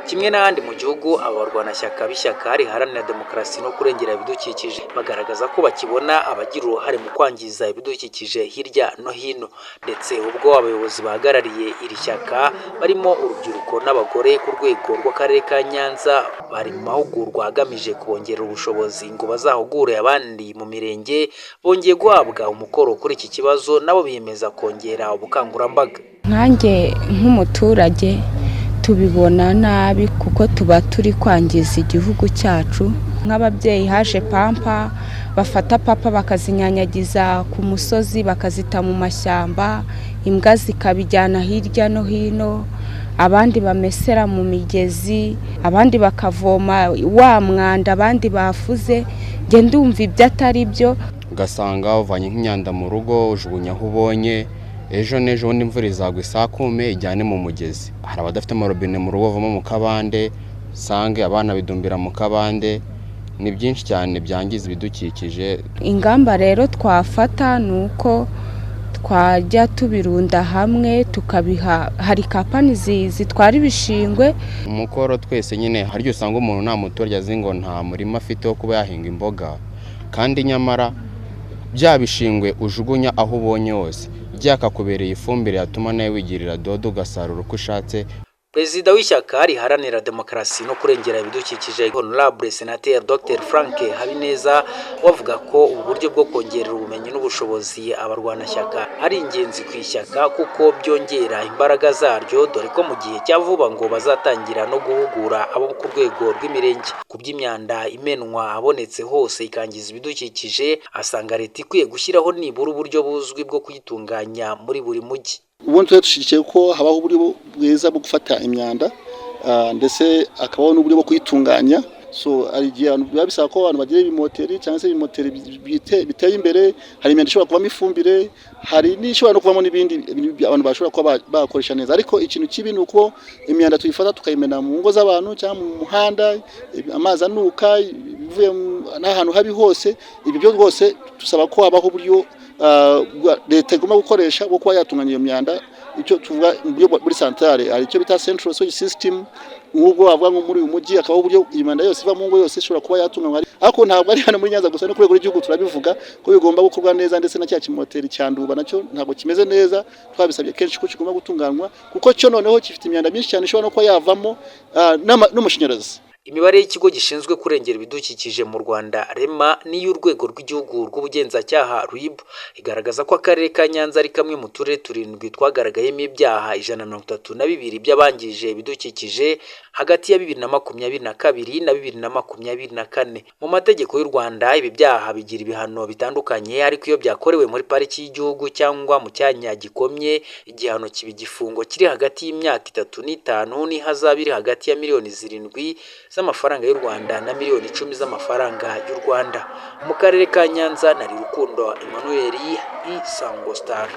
Kimwe n'ahandi mu gihugu, aba barwanashyaka b'ishyaka riharanira demokarasi no kurengera ibidukikije bagaragaza ko bakibona abagira uruhare mu kwangiza ibidukikije hirya no hino, ndetse ubwo abayobozi bahagarariye iri shyaka barimo urubyiruko n'abagore ku rwego rw'akarere ka Nyanza bari mu mahugurwa agamije kubongerera ubushobozi ngo bazahugure abandi mu mirenge, bongeye guhabwa umukoro kuri iki kibazo, nabo biyemeza kongera ubukangurambaga. Nkanjye nk'umuturage tubibona nabi kuko tuba turi kwangiza igihugu cyacu. Nk'ababyeyi haje pampa, bafata papa bakazinyanyagiza ku musozi, bakazita mu mashyamba, imbwa zikabijyana hirya no hino, abandi bamesera mu migezi, abandi bakavoma wa mwanda abandi bafuze. Njye ndumva ibyo atari byo. Ugasanga uvanye nk'imyanda mu rugo, ujugunya aho ubonye, ejo n'ejo bundi imvura izagwa isakume ijyane mu mugezi. Hari abadafite amarobine mu rugo bavoma mu kabande, usange abana bidumbira mu kabande. Ni byinshi cyane byangiza ibidukikije. Ingamba rero twafata ni uko twajya tubirunda hamwe tukabiha, hari kampani zitwara ibishingwe. Umukoro twese nyine, hari igihe usanga umuntu nta muturage azi ngo nta murima afite wo kuba yahinga imboga, kandi nyamara bya bishingwe ujugunya aho ubonye hose byakakubereye ifumbire yatuma nawe wigirira dodo ugasarura uko ushatse. Perezida w'ishyaka riharanira demokarasi no kurengera ibidukikije, Honorable Senateur Dr Frank Habineza, wavuga ko ubu buryo bwo kongerera ubumenyi n'ubushobozi abarwanashyaka ari ingenzi ku ishyaka kuko byongera imbaraga zaryo, dore ko mu gihe cya vuba ngo bazatangira no guhugura abo ku rwego rw'imirenge ku by'imyanda imenwa abonetse hose ikangiza ibidukikije. Asanga leta ikwiye gushyiraho nibura uburyo buzwi bwo kuyitunganya muri buri mujyi. Ubundi tuba dushyigikiye ko habaho uburyo bwiza bwo gufata imyanda, ndetse hakabaho n'uburyo bwo kuyitunganya. So hari igihe biba bisaba ko abantu bagira ibimoteri cyangwa se ibimoteri biteye imbere. Hari imyanda ishobora kuvamo ifumbire, hari n'ishobora no kuvamo n'ibindi abantu bashobora kuba bakoresha neza. Ariko ikintu kibi ni uko imyanda tuyifata tukayimena mu ngo z'abantu cyangwa mu muhanda, amazi anuka bivuye n'ahantu habi hose. Ibyo byo rwose dusaba ko habaho uburyo leta igomba gukoresha bwo kuba yatunganya iyo myanda, icyo tuvuga mu buryo muri santarare hari icyo bita central sewage system. Nk'ubwo bavuga ngo muri uyu mujyi hakabaho uburyo imyanda yose iva mu ngo yose ishobora kuba yatunganywa, ariko ntabwo ari hano muri Nyanza gusa, no ku rwego rw'igihugu turabivuga ko bigomba gukorwa neza. Ndetse na cya kimoteri cya Nduba nacyo ntabwo kimeze neza, twabisabye kenshi ko kigomba gutunganywa kuko cyo noneho gifite imyanda myinshi cyane ishobora no kuba yavamo n'amashanyarazi. Imibare y'ikigo gishinzwe kurengera ibidukikije mu Rwanda, REMA, n'iy'urwego rw'igihugu rw'ubugenzacyaha, RIB, igaragaza ko akarere ka Nyanza ari kamwe mu turere turindwi twagaragayemo ibyaha 132 by'abangije ibidukikije hagati ya 2022 na 2024. Mu mategeko y'u Rwanda ibi byaha bigira ibihano bitandukanye, ariko iyo byakorewe muri pariki y'igihugu cyangwa mu cyanya gikomye, igihano kiba igifungo kiri hagati y'imyaka 3 n'5 n'ihazabu iri hagati ya miliyoni 7 z'amafaranga y'u Rwanda na miliyoni 10 z'amafaranga y'u Rwanda. Mu karere ka Nyanza, nari Rukundo Emmanuel, Isango Star.